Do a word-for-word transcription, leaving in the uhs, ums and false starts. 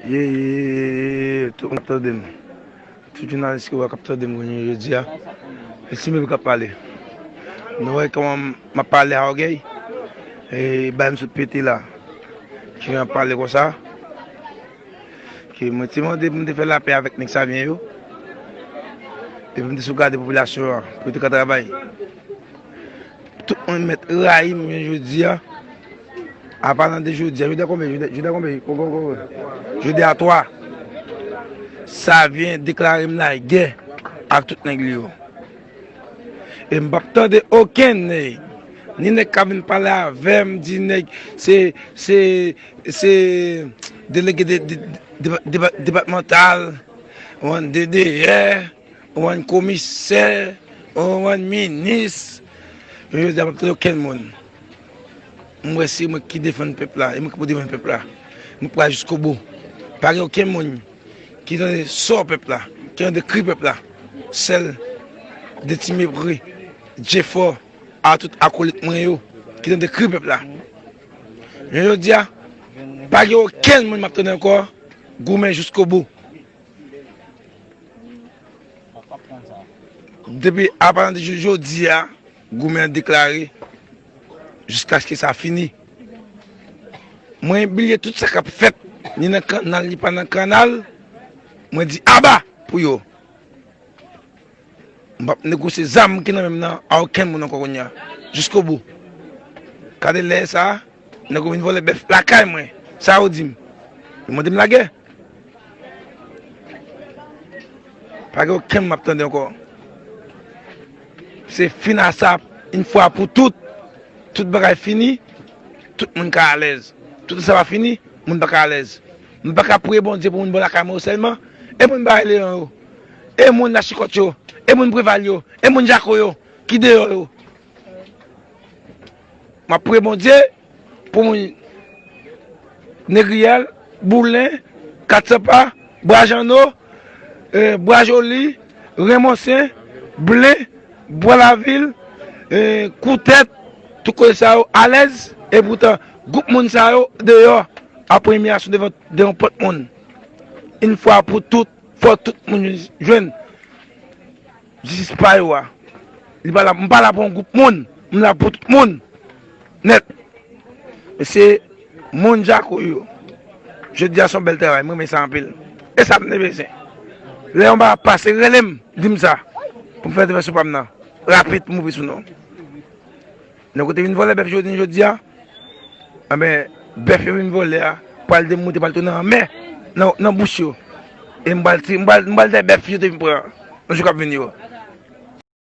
Ye, ye, ye, ye, ye, tout moun k ap tande m. Tout jounalis ki wè k ap tande m kounye a jodi a. E si m k ap pale. Nou wè kòman m ap pale a ògèy? E bay m sot pete la. Ki jan ap pale konsa? Ke mwen te mande pou m te fè lapè avèk nèg Savyen yo. Epi m te sou gade popilasyon an, pou yo te ka travay. Tout moun mèt rayi m jounen jodi a. Apalan de jodi a, jodi a konbyen? Jodi a, jodi a konbyen? Kon, kon, kon, jodi a twa. Savyen deklare m lagè ak tout nèg li yo. E m p ap tande okenn nèg, ni nèg k ap vin pale avè m, di nèg se, se, se delege de, de, de, de, depatmantal, ou ann D D R, ou ann komisè, ou ann minis. Jodi a, m p ap tande okenn moun. M wè se mwen ki defann pèp la, e mwen ki pou defann pèp la. Mwen pral jiskobou. Pa gen okenn moun ki tande sò pèp la, ki tande kri pèp la. Sèl de ti mepri, jefò a tout akolit mwen yo, ki tande kri pèp la. Men jodi a, pa gen okenn moun m ap tande ankò goumen jiskobou. Depi apalan de jou jodi a, goumen an deklare jiskaske sa fini. Mwen bliye tout sa k ap fèt, ni nan kannal, ni pa nan kannal. Mwen di aba pou yo. M p ap negosye zam ki nan men m nan a okenn moun ankò kounye a. Jiskobou. Gade lè sa a, nèg yo vin vòlè bèf lakay mwen. Sa yo di m? Yo mande m lagè. Pa gen okenn m ap tande ankò. Se fin a sa, yon fwa pou tout. Tout bagay fini, tout moun ka alèz. Tout sa va fini, moun pa ka alèz. M pa ka priye Bondye pou moun bò lakay mwen yo sèlman. E moun Bay Leyon yo, e moun Lachikòt yo, e moun Preval yo, e moun Jako yo, ki deyò yo. M ap priye Bondye pou moun Negriyèl, Boulen, Katsanpa, Bwa Janno, eh, Bwa Joli, Renmonsen, Blen, Bwa Lavil, eh, Koutèt, tout kote sa yo alèz, e poutan gwoup moun sa yo deyò ap pran imilyasyon devan, devan pòt moun. Yon fwa pou tout, fò tout moun jwenn jistis pa yo a. Li pa la, m pa la pou yon gwoup moun, m la pou tout moun. Nèt. Mesye, moun Jako yo, jodi a se yon bèl travay, mwen renmen sa anpil. E sa m te bezwen. Lè yon bagay ap pase, rele m, di m sa. Pou m fè entèvansyon pa m nan. Rapid, pou m ouvri sou non. Nèg yo te vin vòlè bèf jodi, jodi a, anben, bèf yo vin vòlè a, pral demoute, pral tounen anmè nan, nan bouch yo. E m pral ti-, m pral, m pral dèyè bèf yo te vin pran nan jou k ap vini yo.